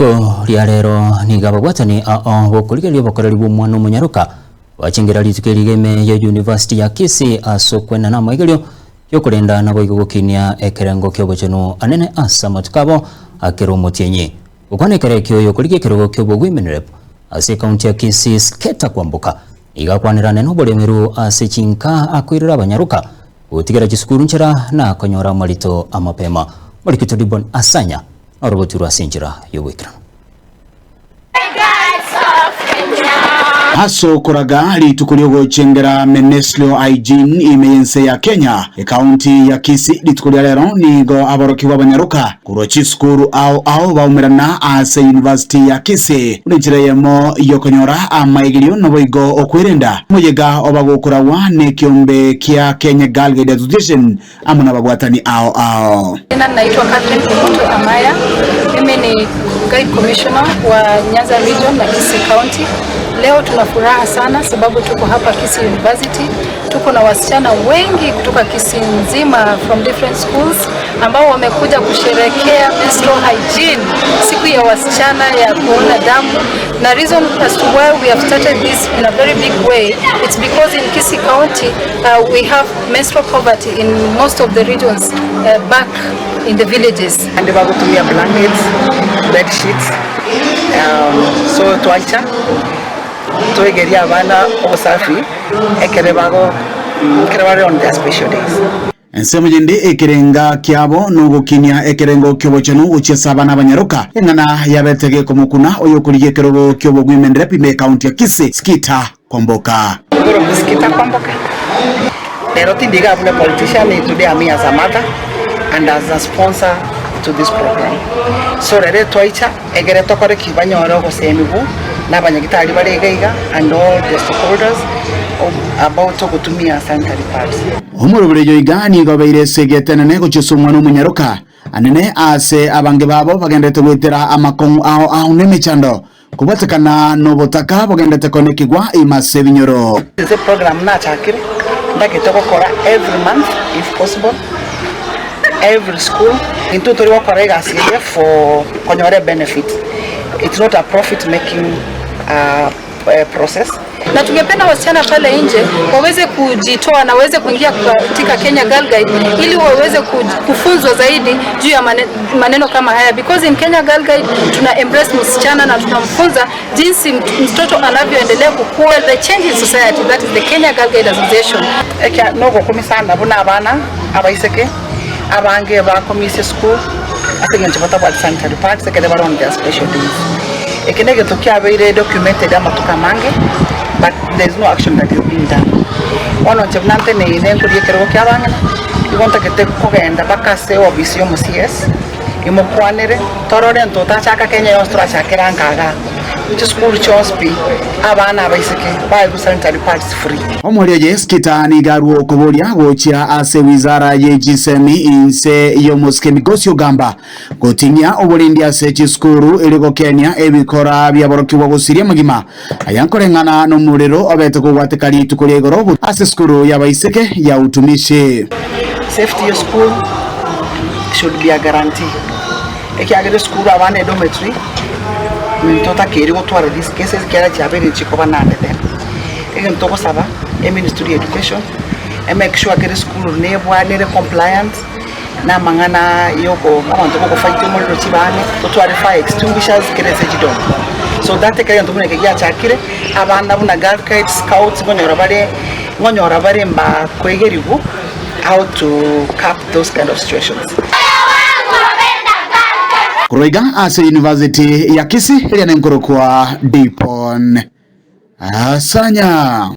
Rituko ria rero nigo ababwatani ao bokorigereria obokoreri bw'omwana omonyaroka bachengera rituko eri ime ya University ya Kisii ase okwenana amaigerio yokorenda naboigo gokinia ekerengo ki'obochenu anene ase amatuko abo akera omotienyi. Gokwana ekero ekio oyokorigia ekerogo ki'obo Women Rep ase ekaunti ya Kisii Sketa Kwamboka nigo akwanera anene oboremeru ase chinka akoirera abanyaroka gotigera chisukuru nchera na konyora amarito amapema. Morikito Dibon Asanya Orogoturwa ase enchera y'ogoikeranu. Ase okoraga rituko riogochengera Menstrual Hygiene ime y'ense ya Kenya, ekaunti ya Kisii rituko ria rero nigo aborokigwa abanyaroka korwa chisukuru ao ao baumerana ase University ya Kisii buna enchera eyemo yokonyora amaigerio naboigo okwerenda omoyega obagokoragwa nekiombe kia Kenya Girl Guide Association amo nababwatani ao ao. Jina naitwa Catherine Kumutu Amaya. Mimi ni Guide Commissioner wa Nyanza Region na Kisii County. Leo tuna furaha sana sababu tuko hapa Kisii University. Tuko na wasichana wengi kutoka Kisii nzima from different schools ambao wamekuja kusherekea menstrual hygiene, siku ya wasichana ya kuona damu. Na reason as to why we have started this in a very big way, it's because in Kisii County we have menstrual poverty in most of the regions back in the villages. Ande bagotumia blankets, bed sheets, so twaicha twegerie abana obosafi ekere bago ekere bare on their special days. Ensemo yende ekerenga kiabo nogokinia ekerengo ki'obochenu gochia ase abana abanyaroka, eng'ana yabete gekomokuna oyokorigia ekerogo ki'obogwimendera ime ekaunti ya Kisii, Skita Kwamboka. Igoro Skita Kwamboka. Rero tindi iga buna politician, today I'm here as a mother and as a sponsor to this program. So rero twaicha egere tokore ki banyore ogosemigwa na abanyagitari bare iga iga and all the stakeholders about ogotumia sanitary pads. Omorobererio iga nigo obeire ase egetenene gochia ase omwana omonyaroka, anene aase abange babo bagenderete goetera amakong'u ao ao na emechando, kobwatekana nobotaka bogenderete konekigwa ime ase ebinyoro. Ase program nachakire, ndagete gokora every month if possible, every school, intwe tori gokora egasi eye for konyora ebenefit, it's not a profit making process. Na tungependa wasichana pale nje waweze kujitoa na waweze kuingia katika Kenya Girl Guide ili waweze kufunzwa zaidi juu ya maneno kama haya, because in Kenya Girl Guide tuna embrace msichana na tunamfunza jinsi mtoto anavyoendelea kukua, the change in society, that is the Kenya Girl Guide Association. Ekia nogokumia sana buna abana abaiseke abange bakomisia esukuru ase eng'encho batabwati sanitary pads ekere bare on their special days. Eke negento kiabeire documented amatuko amange but there is no action that is being done. Bono inche buna nteneine nkoria ekerogo kia abang'ina, igo ntagete kogenda mpaka ase office ya omo CS, imokwanere, torore ntotachaka Kenya yonsi torachakere anka igaa, chisukuru chionsi pi, abana abaiseke baegwe sanitary pads free. Omoerio oye Skita nigo arue okoboria gochia ase wizara ye chisemi inse y'omosike Migosi Ogamba goting'ia oborendi ase chisukuru erio gokenia ebikora biaborokigwa gosiria amagima aya nkoreng'ana nomorero obete kogwateka rituko ria igoro ase esukuru y'abaiseke ya Utumishi. Safety ye school should be a guarantee ekiagera esukuru abana edormitory ntotakeire gotwara these cases ekiagera chiabeire chikoba nande then. Egento togosaba eministry ya education emake sure kera esukuru nebwanere compliant na amang'ana yoko abanto bogofight omorero chibaane, totware fire extinguishers kera ase chidom. So that ekero egento buna eke giachakire, abana buna girl guides, scouts nkonyora bare nkonyora bare mbakoegerigwa how to cap those kind of situations. Korwa iga ase University ya Kisii eria nenkorokwa Dipon Asanya.